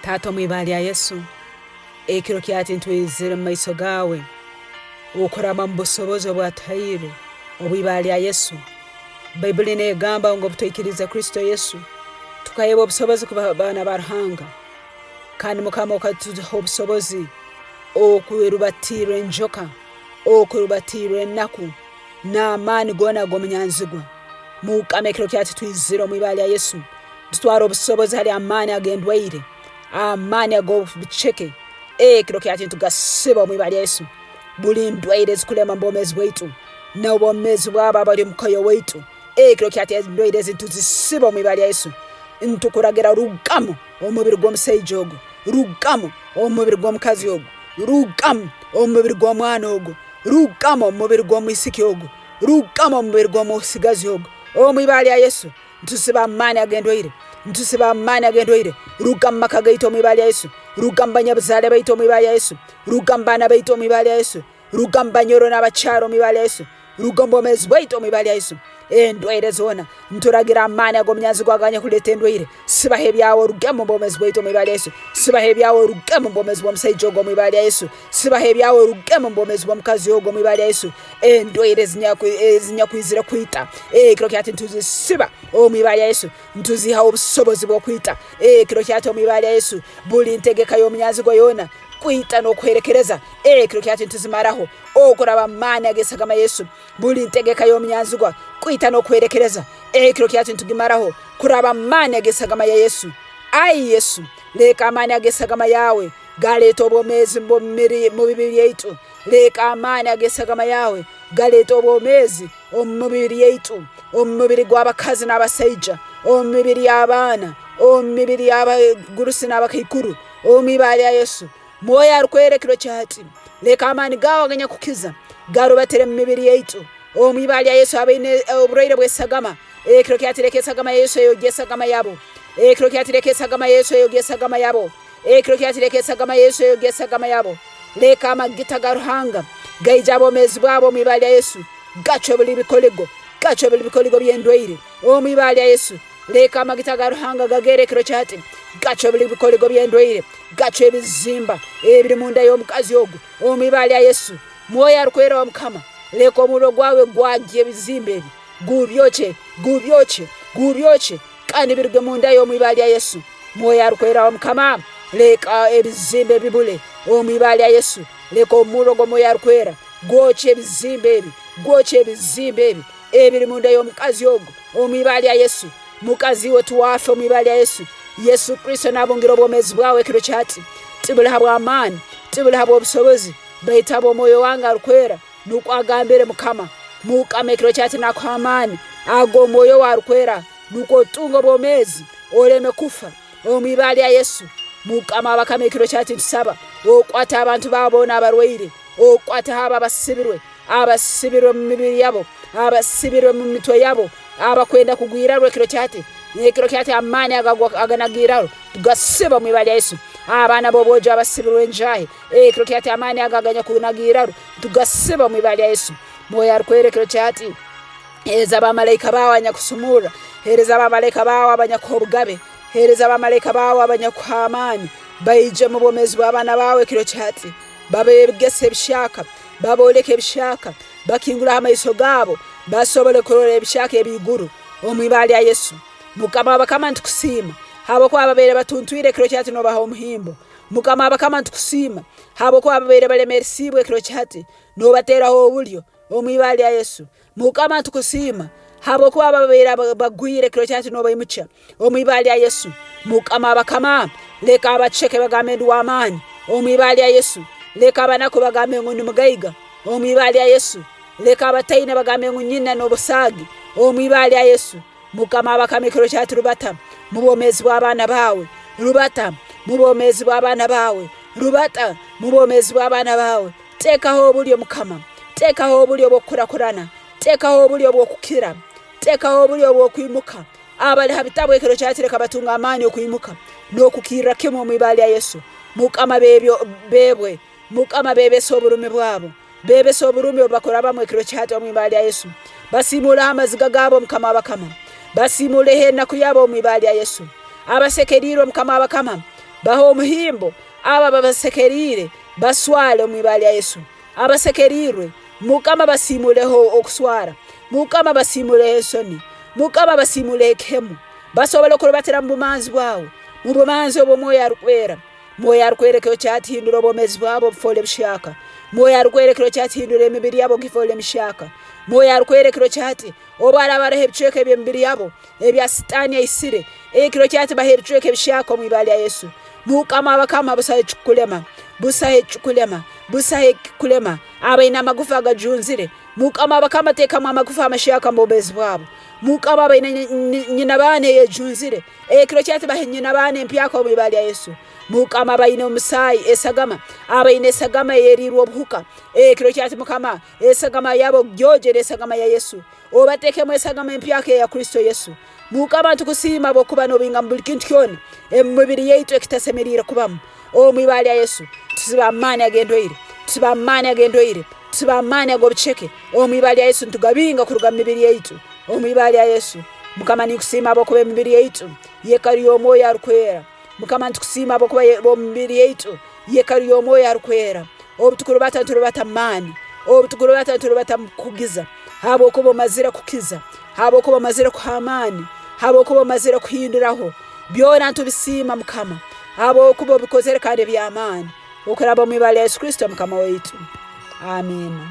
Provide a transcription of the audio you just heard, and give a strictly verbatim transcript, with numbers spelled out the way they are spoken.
Taata, omu ibara lya Yesu, ekiro kyati ntwizire omu maiso gaawe, okuraba omu busobozi obu watuhaire, omu ibara lya Yesu. Baibuli neegamba ngu obu twaikiriize Kristo Yesu, tukaheebwa obusobozi kuba baana ba Ruhanga. Kandi Mukama okatuha obusobozi okurubatiirwa enjoka, okurubatiirwa enaku, n'amaani goona ag'omunyanzigwa. Mukama, ekiro kyati twizire omu ibara lya Yesu. Tutwara obusobozi hali amaani ag'endwaire, amaani ag'obuceke. Ekiro kyati nitugasiba omu ibara lya Yesu. Buli ndwaire ezikulema omu bwomeezi bwaitu, n'obwomeezi bw'abo abali omu mukoyo waitu. Ekiro kyati endwaire ezi ntuzisiba omu ibara lya Yesu. Ntukuragira, rugamu omu mubiri gw'omusaija ogu, rugamu omu mubiri gw'omukazi ogu, rugamu omu mubiri gw'omwana ogu, rugamu omu mubiri gw'omwisiki ogu, rugamu omu mubiri gw'omusigazi ogu. Omu ibara lya Yesu, ntusiba amaani ag'endwaire, ntusiba amaani ag'endwaire. Ruga mu maka gaitu omu ibara lya Yesu, ruga mu banyabuzaale baitu omu ibara lya Yesu, ruga mu baana baitu omu ibara lya Yesu, ruga mu banyoro n'abakyara omu ibara lya Yesu, ruga omu bwomeezi bwaitu omu ibara lya Yesu. Endwaire zoona, nturagira amaani ag'omunyanzigwa aganyakuleeta endwaire. Sibaho ebyawe, orugemu omu bwomeezi bwaitu omu ibara lya Yesu. Sibaho ebyawe, orugemu omu bwomeezi bw'omusaija ogu omu ibara lya Yesu. Sibaho ebyawe, orugemu omu bwomeezi bw'omukazi ogu omu ibara lya Yesu. Endwaire ezinyaku-, ezinyakwizire kwita, ekiro kyati ntuzisiba omu ibara lya Yesu. Ntuzihaho obusobozi bw'okwita, ekiro kyati omu ibara lya Yesu. Buli ntegeka y'omunyanzigwa yoona kwita n'okuherekereza, ekiro kyati ntuzimaraho okuraba amaani ag'esagama Yesu. Buli ntegeka y'omunyanzigwa kwita n'okuherekereza, ekiro kyati ntugimaraho kuraba amaani ag'esagama ya Yesu. Ai Yesu, leka amaani ag'esagama yaawe galeete obwomeezi mu mibiri, mu mibiri yaitu. Leka amaani ag'esagama yaawe galeete obwomeezi omu mibiri yaitu, omu mibiri gw'abakazi n'abasaija, omu mibiri y'abaana, omu mibiri y'abagurusi n'abakaikuru, omu ibara lya Yesu. Mwoyo Arukwera, ekiro kyati, leka amaani gaawe aganyakukiza garubatire mu mibiri yaitu. Omu ibara lya Yesu, abaine, eh, oburwaire bw'esagama, ekiro kyati leka esagama ya Yesu eyogye esagama yabo. Ekiro kyati leka esagama ya Yesu eyogye esagama yabo. Ekiro kyati leka esagama ya Yesu eyogye esagama yabo. Leka amagita ga Ruhanga gaije ha bwomeezi bwabo omu ibara lya Yesu. Gacwe buli bikoligo, gacwe buli bikoligo by'endwaire omu ibara lya Yesu. Leka amagita ga Ruhanga gagere ekiro kyati, gacwe buli bikoligo by'endwaire, gacwe ebizimba ebiri munda y'omukazi ogu omu ibara lya Yesu. Mwoyo Arukwera wa Mukama, leka omurro gwawe gwagye ebizimba ebi, gubyokye, gubyokye, gubyokye, kandi biruge munda ye omu ibara lya Yesu. Mwoyo Arukwera wa Mukama, leka ebizimba bibule omu ibara lya Yesu. Leka omurro gw'Omwoyo Arukwera gwokye ebizimba ebi, gwokye ebizimba ebi ebiri munda y'omukazi ogu omu ibara lya Yesu. Mukazi iwe tiwafa omu ibara lya Yesu. Yesu Kristo nabungira obwomeezi bwawe ekiro kyati. Tibuli habw'amaani, tibuli habw'obusobozi, baitu habw'Omwoyo wange Arukwera, nukwo agambire Mukama. Mukama, ekiro kyati nakuha amaani ag'Omwoyo we Arukwera, nukwo otunge obwomeezi, oleme kufa. Omu ibara lya Yesu, Mukama wa bakama, ekiro kyati ntusaba okwate abantu baawe boona abarwaire, okwateho abo abasibirwe, abasibirwe omu mibiri yabo, abasibirwe omu mitwe yabo, abakwenda kugwirarwa ekiro kyati. Ekiro kyati amaani agagwa, aganagwirarwa, tugasiba omu ibara lya Yesu. Abaana b'obwojo abasibirwe enjaahi, ekiro kyati amaani ago aganyakunagwirarwa, tugasiba omu ibara lya Yesu. Mwoyo Arukwera, ekiro kyati, hereza abamalaika baawe abanyakusumurra, hereza abamalaika baawe abanyakuha obugabe, hereza abamalaika baawe abanyakuha amaani, baije omu bwomeezi bw'abaana baawe ekiro kyati, babeegese ebisyaaka, babooleke ebisyaaka, bakinguraho amaiso gaabo, basobole kurora ebisyaaka eby'iguru, omu ibara lya Yesu. Mukama wa bakama, nitukusiima habwokuba ababaire batuntwire ekiro kyati noobaha omuhimbo. Mukama wa bakama, nitukusiima habwokuba ababaire balemeresiibwe ekiro kyati noobateeraho obulyo, omu ibara lya Yesu. Mukama, nitukusiima habwokuba ababaire ba-, bagwire ekiro kyati noobaimukya, omu ibara lya Yesu. Mukama wa bakama, leka abaceke bagambe ndi w'amaani, omu ibara lya Yesu. Leka abanaku bagambe ngu ndi mugaiga, omu ibara lya Yesu. Leka abataine bagambe ngu nyina n'obusaagi, omu ibara lya Yesu. Mukama wa bakama, ekiro kyati rubata mu bwomeezi bw'abaana baawe, rubata mu bwomeezi bw'abaana baawe, rubata mu bwomeezi bw'abaana baawe. Teekaho obulyo, Mukama, teekaho obulyo obw'okukurakurana, teekaho obulyo obw'okukira, teekaho obulyo obw'okwimuka. Abali ha bitabu ekiro kyati, leka batunge amaani okwimuka n'okukirra kimu omu ibara lya Yesu. Mukama, beebyo-, beebwe, Mukama, beebese oburumi bwabo. Beebese oburumi obu bakurabamu ekiro kyati omu ibara lya Yesu. Basiimuuleho amaziga gaabo, Mukama wa bakama. Basiimuuleho enaku yabo omu ibara lya Yesu. Abasekeriirwe, Mukama wa bakama, Bahe omuhimbo, abo ababasekeriire, baswale omu ibara lya Yesu. Abasekeriirwe, Mukama, basiimuleho okuswara. Mukama, basiimuleho ensoni. Mukama, basiimuleho ekihemu. Basobole kurubatira mu bumanzi bwawe, mu bumanzi obw'Omwoyo Arukwera. Mwoyo Arukwera, ekiro kya hati hindura obwomeezi bwabo bufoole buhyaka. Mwoyo Arukwera, ekiro kya hati hindura emibiri yabo gifoole mihyaka. Mwoyo Arukwera, ekiro kya hati, obu araaba haroho ebicweka eby'emibiri yabo, ebya Sitaani aisire, ekiro kya hati bahe ebicweka ebihyaka omu ibara lya Yesu. Mukama wa bakama, busaho ekikulema, busaho ekikulema, busaho ekikulema. Abaine amagufa agajunzire, Mukama wa bakama, teekamu amagufa amahyaka mu bwomeezi bwabo. Mukama, abaine ny-, ny-, nyina baana eyejunzire, ekiro kya hati bahe nyina baana empyaka omu ibara lya Yesu. Mukama, abaine omusaayi, esagama, abaine esagama eyeriirwe obuhuka, ekiro kya hati, Mukama, esagama yabo gyogye n'esagama ya Yesu. Obateekemu esagama empyaka eya Kristo Yesu. Mukama, nitukusiima habwokuba nobinga mu buli kintu kyona, emibiri yaitu ekitasemeriire kubamu. Omu ibara lya Yesu, tusiba amaani ag'endwaire, tusiba amaani ag'endwaire, tusiba amaani ag'obuceke. Omu ibara lya Yesu, nitugabinga kuruga mu mibiri yaitu. Omu ibara lya Yesu, Mukama, ninkusiima habwokuba emibiri yaitu yekaru y'Omwoyo Arukwera. Mukama, nitukusiima habwokuba ye-, omu mibiri yaitu yekaru y'Omwoyo Arukwera. Obu tukurubata, niturubata mu maani. Obu tukurubata, niturubata mu kukiza. Habwokuba omazire kukiza. Habwokuba omazire kuha amaani. Habwokuba omazire kuhinduraho. Byona nitubisiima, Mukama. Habwokuba obikozere kandi eby'amaani. Okuraba omu ibara lya Yesu Kristo, Mukama waitu. Amiina.